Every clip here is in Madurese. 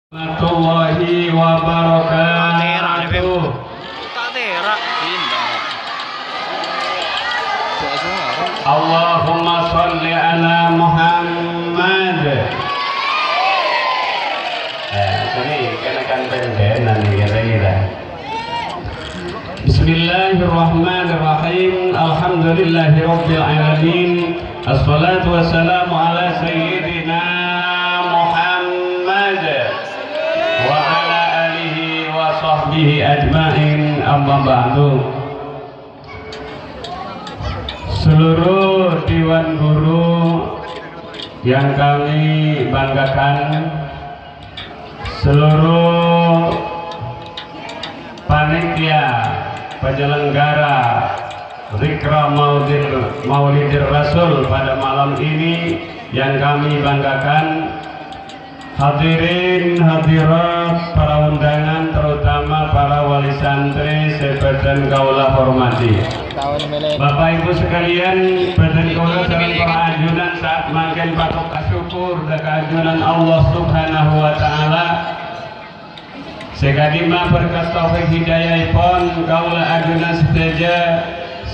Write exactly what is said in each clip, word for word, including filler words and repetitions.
Warahmatullahi wabarakatuh. Allahumma sholli ala Muhammad. Eh, sini kena kan benden nanti kira-kira. Bismillahirrahmanirrahim. Alhamdulillahirabbil alamin. Assalatu wassalamu ala sayyidina Muhammad wa ala alihi wa sahbihi ajma'in. Amma ba'du. Seluruh dewan guru yang kami banggakan, seluruh panitia penyelenggara Zikra Maulidir, Maulidir Rasul pada malam ini yang kami banggakan, hadirin hadirat, para undangan, terutama para wali santri sè bhâdhân kaulâ hormati. Bapak Ibu sekalian, bhâdhân kaulâ sareng para ajunan saat mangkèn patut asyukur dâ' kaajunan Allah Subhanahu wa Ta'ala. Sè ka'dimma berkat taufik hidayaèpon kaulâ ajunan sadhâjâ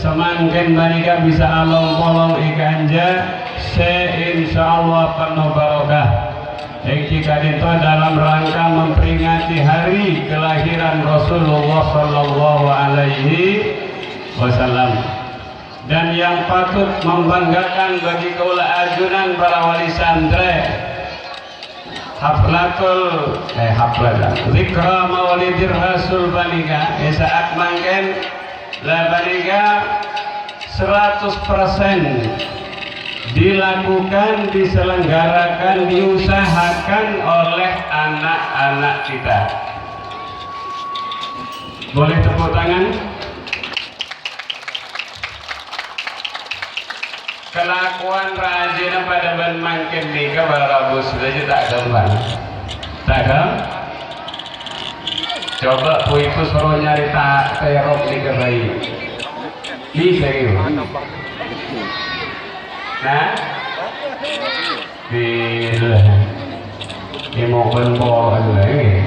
samangkèn panèka bisa along-polong è kanja sè insyaallah penuh barokah. Èngghi ka'dinto dalam rangka memperingati hari kelahiran Rasulullah sallallahu alaihi wasallam. Dan yang patut membanggakan bagi kaulâ ajunan para wali santrè, Haflatul, eh, haflatul, Zikra Maulidir Rasul panèka, è sa'at mangkèn, la panèka seratus persen dilakukan, diselenggarakan, diusahakan oleh anak-anak kita. Boleh tepuk tangan? Kalakowan rajina padâ bân mangkèn nèka para rabu sadhâjâ ta' ghâmpang. Ta' ghâmpang? Coba bu-ibu soro nyarè ta-, tèrok nèka bhâi. Bisa, yuk. Nah? Bilâ. Èmo bân polè.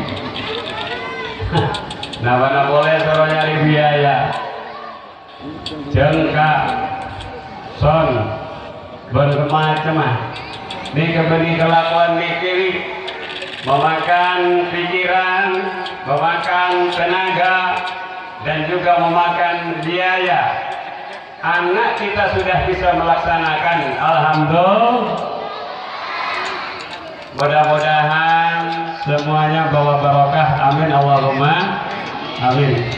Napa-napa polè soro nyarè biaya. Jhângka', son, bân samacemma. Nèka bânnè kalakowan nèka memakan pikiran, memakan tenaga, dan juga memakan biaya. Anak kita sudah bisa melaksanakan. Alhamdulillah. Mudah-mudahan semuanya bawa barokah. Amin, Allahumma amin.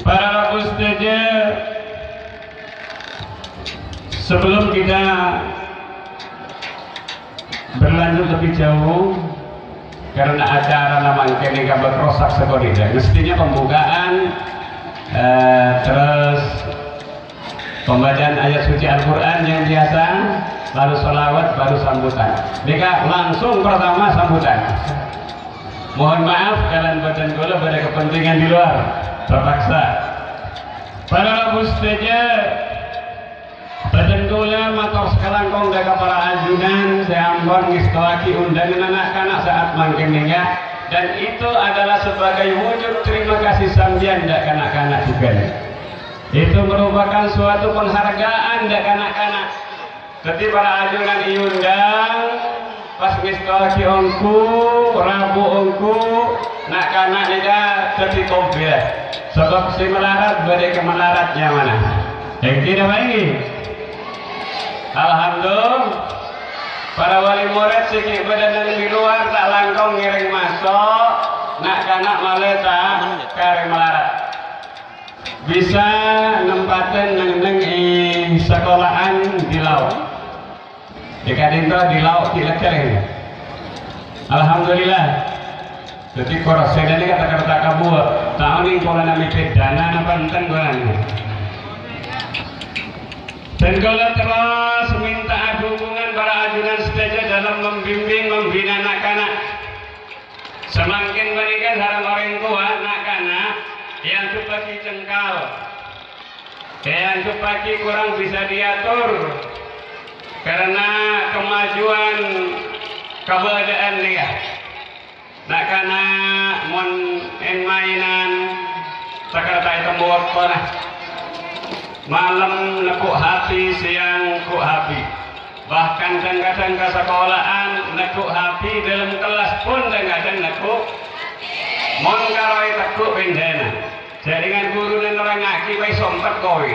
Para rabu sadhâjâ, sebelum kita berlanjut lebih jauh, karena acara mangkèn nèka bâkal rosak sakonè'. Mestinya pembukaan, eh, terus pembacaan ayat suci Al-Quran yang biasa, lalu sholawat, baru sambutan. Nèka langsung pertama sambutan. Mohon maaf, karena bhâdhân kaulâ bâdâ kepentingan di luar, terpaksa. Para rabu sadhâjâ, bhâdhân kaulâ mator sakalangkong dâ' ka para ajunan sè ampon ngèstowaghi undangan na'-kana' sa'at mangkèn nèka, dan itu adalah sebagai wujud terima kasih sampèyan dâ' ka na'-kana' jhughân. Itu merupakan suatu penghargaan dâ' ka na'-kana'. Dhâddhi para ajunan èondang, pas ngèstowaghi ongghu, rabu ongghu, na'-kana' nèka dhâddhi tombhâ. Sabâb sè malarat bâdâ è kamalarat nyamana. Èngghi napa èngghi? Alhamdulillah. Para wali murid sè ghi' bâdâ neng di luar ta' langkong ngèrèng maso', na'-kana' malè ta' karè malarat. Bisa nempatè neng-enneng è sakola'an di lao'. È ka'dinto di lao' ghi' lèghâr. Alhamdulillah. Dhâddhi kor sèdhâna kata-kata kabuwâ. Ta' onèng polana mètè dana napa enten polana. Dan kaulâ terros mènta'a dhukungan para ajunan sadhâjâ dalam membimbing, membina na'-kana'. Samangkèn panèka sareng orèng towa na'-kana' èangghebbhâghi cengkal, èangghebbhâghi korang bisa diator karena kemajuan kabâdâ'ân nèka. Na'-, Mèn-maènan, sakarè ta' ètemmo bâktona. Malem nekko' happy, sèyang nekko' happy. Bahkan dhâng-kadhâng ka sakola'an nekko' happy, dâlem kellas pon dhâng-kadhâng nekko'. Mon karo ètegghu' pèndhâna. Jhâ' rèng ghuruna nerrangngaghi, pas sompet kowe.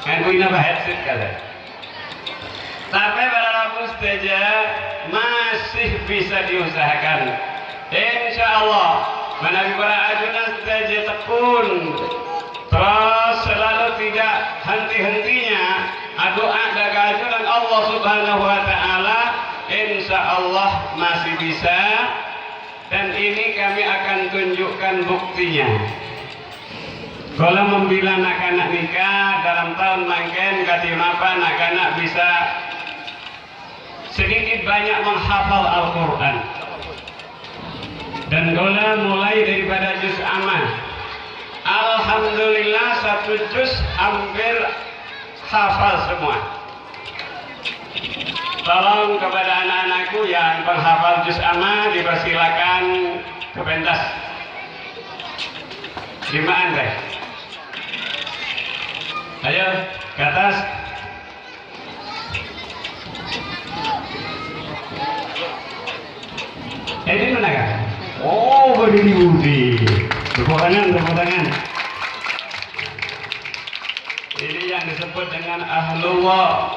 Kan kowe napa headset kala. Tapè para rabu sadhâjâ masih bisa diusahakan. Insyaallah, manabi para ajunan sadhâjâ tekun, terros selalu tidak henti-hentinya adu'a dâ' ka ajunan Allah Subhanahu wa Ta'ala, insyaallah masih bisa. Dan ini kami akan tunjukkan buktinya. Kaulâ membina na'-kana' nèka dâlem taon mangkèn kadhi napa na'-kana' bisa sedikit banyak menghafal Al-Qur'an. Dan kaulâ mulai daripada juz amma. Alhamdulillah, satu juz hampir hafal semua. Tolong kepada anak-anakku yang penghafal juz amma dipersilakan ke pentas. Dima'an, Teh? Ayo, ke atas. Eh, di mana, Kak? Oh, berdiri budi. Tepuk tangan, tepuk tangan. Ini yang disebut dengan ahlullah,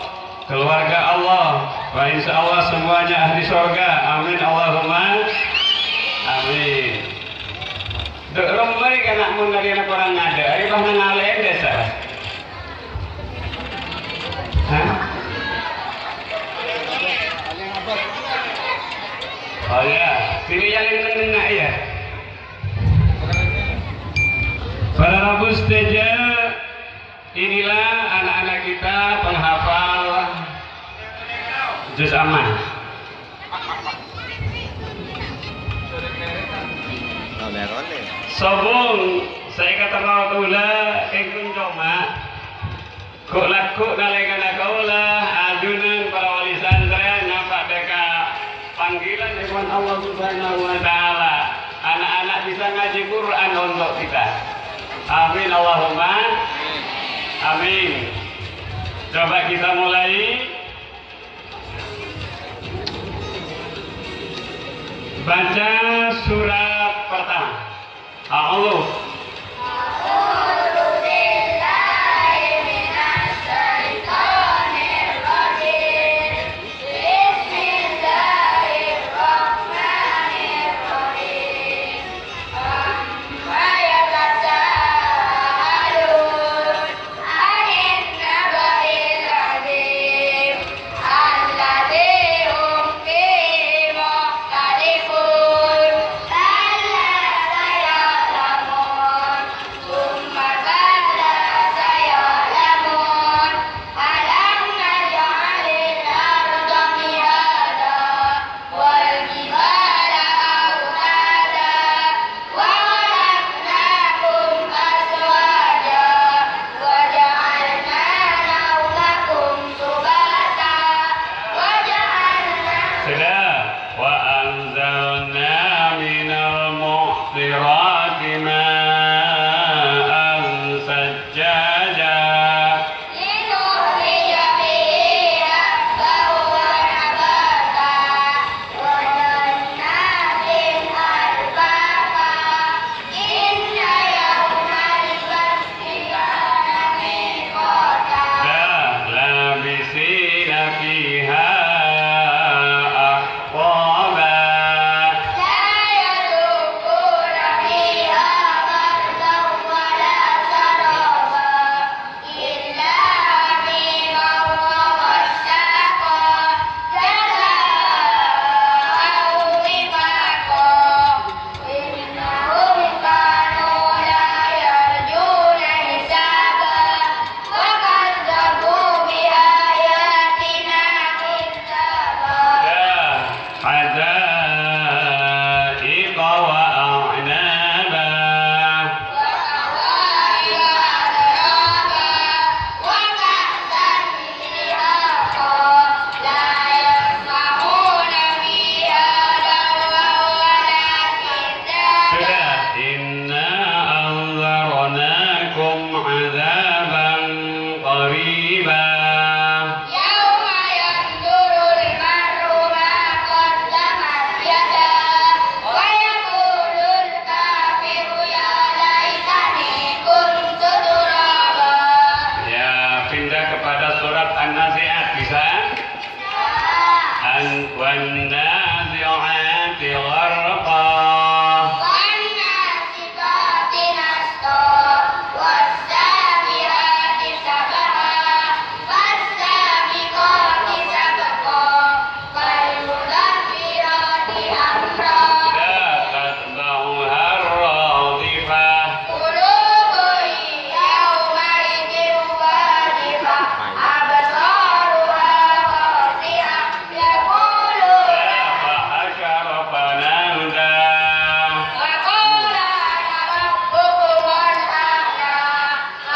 keluarga Allah. Wah, insya Allah semuanya ahli surga. Amin, Allahumma amin. Dok rombay kana' mun tadi anak orang ada, ayo bah nangalein desa. Hah? Oh ya, sini yang nengah ya. Para rabu sadhâjâ, inilah anak-anak kita penghafal juz amma. Sobung, sè èkaterro kaulâ kèng coma ghu'-lagghu' nalèkana kaulâ, ajunan para wali santrè, napa' dâ' ka panggilan èpon Allah Subhanahu wa Ta'ala. Anak-anak bisa ngaji Quran untuk kita. Amin, Allahumma amin. Coba kita mulai. Baca surat pertama. A'udzu.